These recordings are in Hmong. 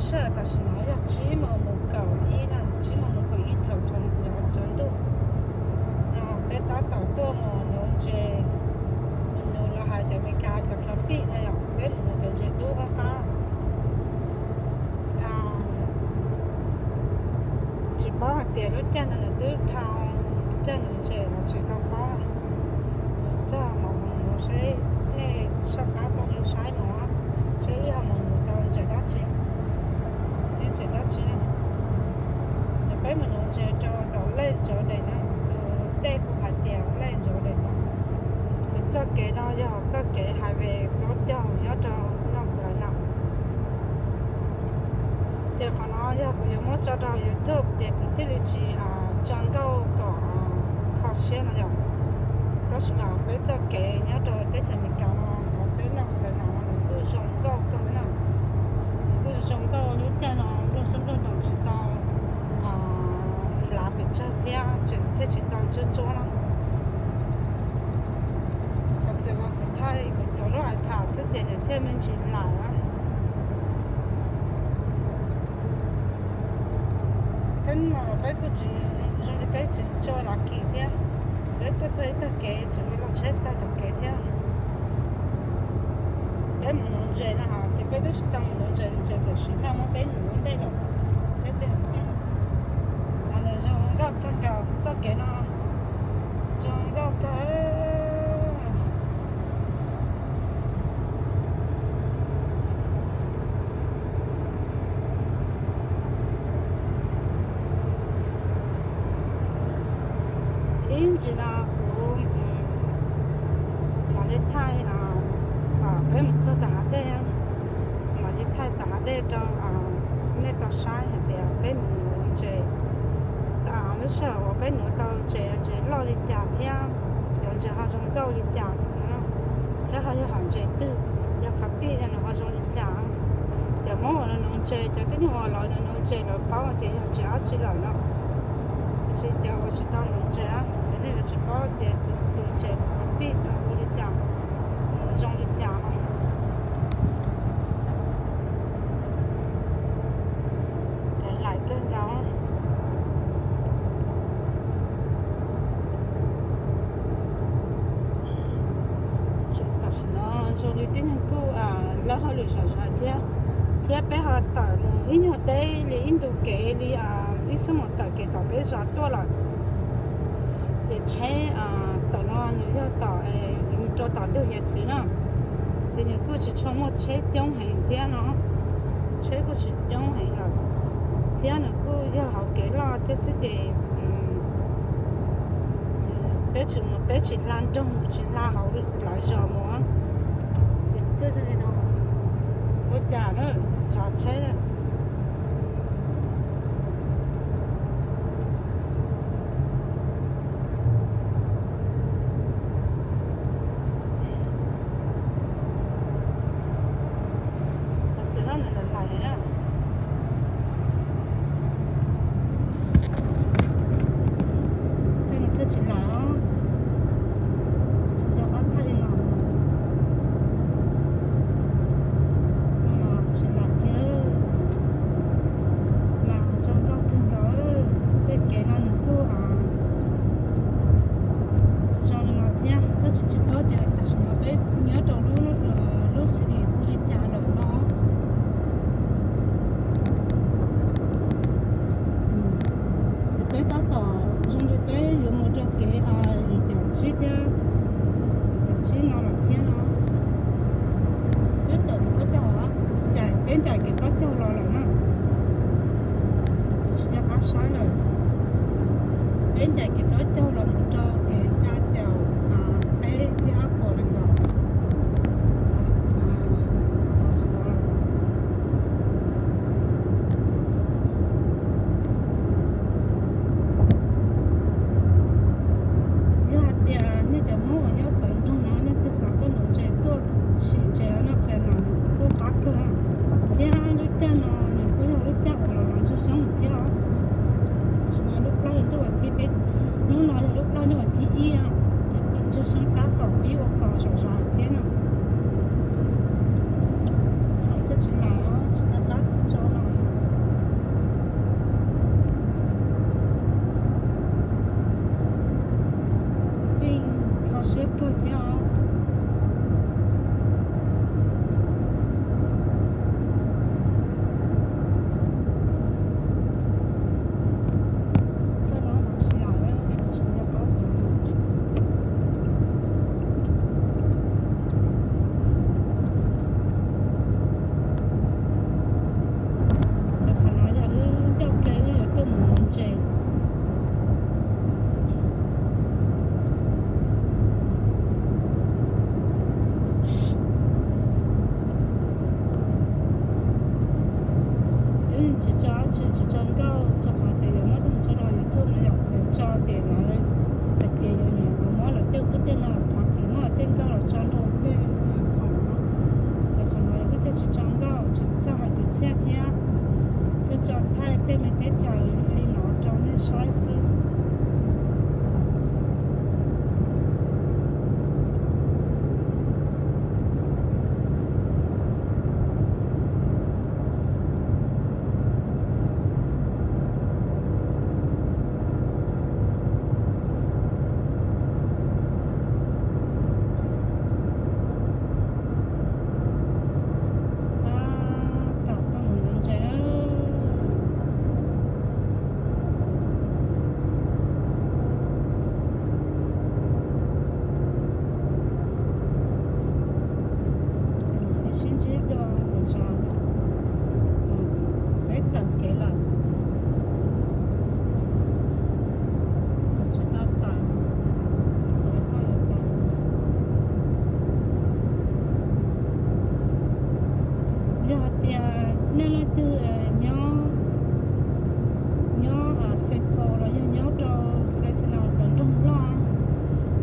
Sij hawm tam sim no yog tsib moos mus kaum ib no, tsib moos mus kaum ib thaum tsaus ntuj no. Peb tab tom tuaj mus nuv ntses, mus nuv los hais cov Amelikas cov plhaub pij no yom, peb mus nuv cov ntses dub qab qab. Tsis paub hais tias lub caij no nws twb dhau caij nuv ntses los tsis tau paub. Txog mam mus nuv seb nej soj qab tuaj mus saib mus, seb wb ho mus nuv tau ntses dab tsi thiab ntses dab tsi. Ces peb mus nuv ntses rau tom Lej Ntsav Dais no, tus dej hu hais tias Lej Ntsav Dais no. Ces txoj kev no yog txoj kev highway plaub caug nyob rau North Carolina. Ces qhov no yog kuv yuav muab tso rau YouTube ces kuv thiaj li tsis tso nkauj kom kho siab no yom. Tab sis mas peb txoj kev nyob rau teb chaws Amelikas no, peb North Carolina no nws kuj zoo nkauj kawg na. Nws kuj zoo nkauj, lub caij no nplooj xyoob nplooj ntoos tsis tau hlav pes tsawg thiab, tseem thiaj tsis tau ntsuab ntsuab no. Qhov txawm uas kuv thaij kuv cov lub iPad xwb ces nws thiaj me ntsis lais. Thiab no peb kuj tsis, zoo li peb tsis tshua lucky thiab, peb tuaj txog ib tag kev tseem los tsheb tag tom kev thiab. Peb mus nuv ntses no ces peb twb tsis tau mus nuv ntses, ntses tam sim no muab peb nuv ua ntej lawm. Peb tias no nws zoo nkauj kawg nkaus, txoj kev no zoo nkauj kawg. Ib ntsis no kuv mam li thaij, peb mus txog tom hav dej, mam li thaij tom hav dej rau nej tau saib hais tias peb mus nuv ntses, lub sij hawm uas peb nuv tau ntses, ntses loj li cas thiab cov ntses ho zoo nkauj li cas, thiab ho yog hom ntses twg, yog qhov pij no nws ho zoo li cas. Cov Hmoob uas nuv ntses, cov tib neeg uas los nuv ntses lawv paub tias yog ntses dab tsi lawm no. Tiam sis cov uas tsis tau nuv ntses, cov nej yuav tsis paub tias tus ntses qhov pij no hu li cas, zoo li cas. Lais kawg nkaus. Tam sim no zoo li tib neeg kuj lawb hauj lwm zom zaws thiab, thiab peb ho tawm mus ib nyuag teb li ib ntu kev li ib xuab moos tawm kev tom peb zos tuaj lawm. Ces tsheb tom no nws yog tom, rau tom ntug hiav txwv na, ces nws kuj tsis tshua muaj tsheb coob heev thiab no, tsheb kuj tsis coob heev lawm, thiab nws kuj yog hauv kev loj thiab xwb ces peb tsis mus, peb tsis hla nroog, tsis hla hauv plawv zos mus. Ua cas na, tsav tsheb. Txawm no nws lais lais na. Tej no thiaj tsis lais os. Tsis nco qab thaij li no. Tsis lais kiag. Mas zoo nkauj kawg nkaus. Tej kev no nws kuj zoo li no thiab, tab sis tsis paub tias tam sim no peb nyob rau lub xim hu li cas lawm no. Ces peb tab tom zoo li peb yuav mus rau kev yim caum tsib thiab, yim caum tsib no lawm thiab no. Peb tawm kev plaub caug, peb ncaim kev plaub caug los lawm na. Tsis nco qab saib lawm. Peb ncaim kev plaub caug los mus rau kev xya caum peb thiab ob puas li ntawd. Yog hais tias nej cov Hmoob uas nyob txawv nroog no nej twb xav tuaj nuv ntses tuaj sim ntses no, qhov no kuj qab kawg thiab lub caij no nws kuj yog lub caij uas los los ntsoog xyoob thiab os. Tam sim no lub plaub hlis ntuj vas thib peb, hnub no yog lub Kawg thiab os. Kawg no tsis lam, tsis nco qab tus. Ces qhov no yog wb coj kev wb yuav tuaj mus nuv ntses. Wb tsis tso dab tsi, tsis tso nkauj, rau qhov tias yuav muab tuaj mus tso rau YouTube no yom, tso ces lawv hais tias yuav nyiam muab lawv tej qub tej no los qhov tias muab lawv tej nkauj los tso rau tej khoom no. Ces qhov no wb thiaj tsis tso nkauj, tsis txawj hais kwv txhiaj thiab, thiaj tso thaij tej me teb chaws li no rau nej saib xwb. Tab tom tuaj mus nuv ntses na. Sib ntsib dua lwm zaus, peb tawm kev lawm. Tsis tau tawm, txhua koj yuav tawm. Yog hais tias nej leej twg nyob, nyob Saint Paul los yog nyob rau Fresno cov nroog loj,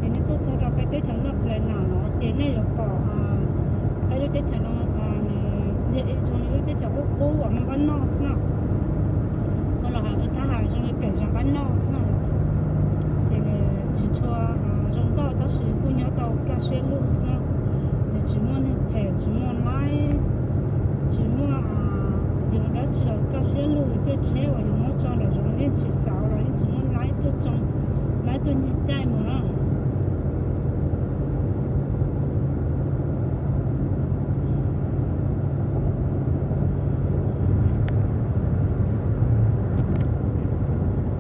ces nej tuaj txog rau peb teb chaws North Carolina no ces nej yuav pom peb lub teb chaws no, nws yog ib lub teb chaws qub qub uas noj npab noj xwb na. Ua los hais ua thab hais zoo li pem zos npab noj xwb na. Ces nws tsis tshua zoo nkauj tab sis kuj nyob tau kaj siab lug xwb na. Nws tsis muaj neeg phem, tsis muaj laib, tsis muaj yus dab tsi los kaj siab lug, tej tsheb uas yus muab tso nram zoov yeej tsis xauv los yeej tsis muaj laib tuaj tsoo, laib tuaj nyiag caij mus na.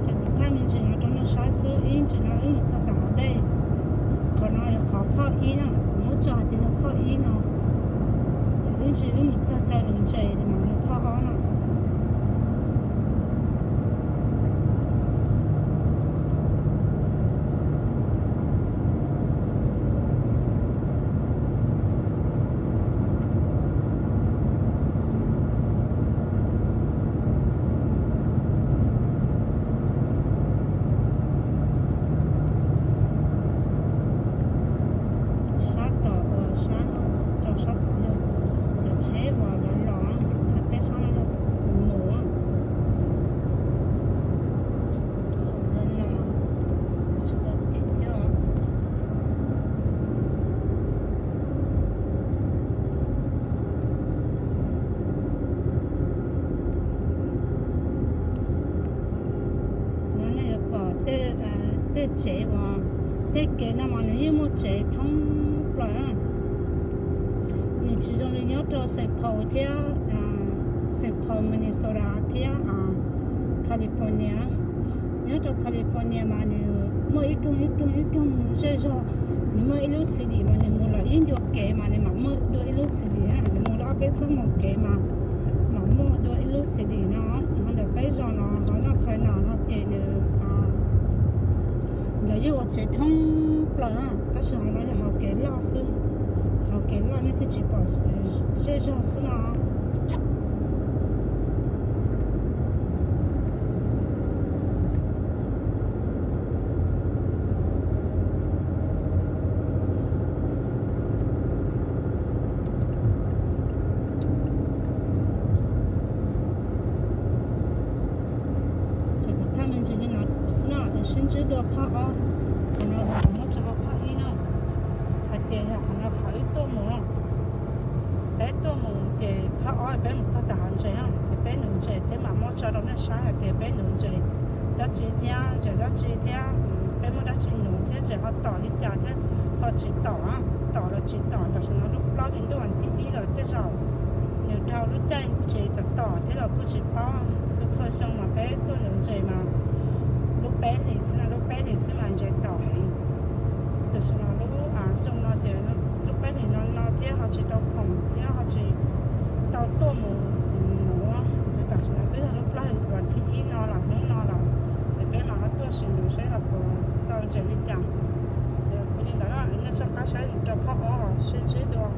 Ces kuv thaij me ntsis no rau nej saib xwb, ib ntsis no wb mus txog tom hav dej. Qhov no yog qhov phauj ib na, kuv muab tso hais tias yog phauj ib no. Ib ntsis wb mus txog caij nuv ntses mas yog phauj ob no. Sab tom uas sab no rau sab tom yog cov tsheb uas lawv los, peb sab no yog mus. Tsis tau tim thiab os. No nej yuav pom tej tsev uas, tej kev no mas nws yeej muaj tsev thoob plaws. Nws tsis zoo li nyob rau Saint Paul thiab, Saint Paul, Minnesota thiab California. Nyob rau California mas nws muaj ib koog ib koog ib koog zej zog, nws muaj ib lub city mas nws mus lawm ib ncua kev mas nws mam muaj dua ib lub city, nws mus lawm ob peb xuab moos kev mas mam muaj dua ib lub city no. Ho ntawm peb zos no ho noj phav nas no ces nws, lawv yeej ua tsev thoob plaws na, tab sis ho no yog hauv kev loj xwb, hauv kev loj nej thiaj tsis pom zej zog xwb no. Ces kuv thaij me ntsis li no xwb no, sib ntsib dua phauj ob, qhov no kuv muab tso hauv phauj ib no, hais tias yog qhov no qhov wb tuaj mus, peb tuaj mus ces phauj ob peb mus txog tom hav ntses no ces peb nuv ntses peb mam muab tso rau nej saib hais tias peb nuv ntses dab tsi thiab ntses dab tsi thiab, peb muaj dab tsi nuv thiab ntses ho tom li cas thiab, ho tsis tom, tom los tsis tom. Tam sim no lub plaub hlis ntuj vas thib ib los tej zaum nws dhau lub caij ntses tom tom thiab los kuj tsis paub. Txhua txhua xyoo mas peb tuaj nuv ntses mas lub peb hlis xwb no, lub peb hlis xwb mas ntses tom heev. Tam sim no lub xyoo no ces lub peb hlis no no thiab ho tsis tau khoom thiab ho tsis tau tuaj mus nuv. Ces tam sim no twb yog lub plaub hlis ntuj vas thib ib no los hnub no los, ces peb mam ho tuaj sim nuv seb ho puas tau ntses li cas. Ces ua li ntawd no nej soj qab saib rau phab ob sib ntsib dua.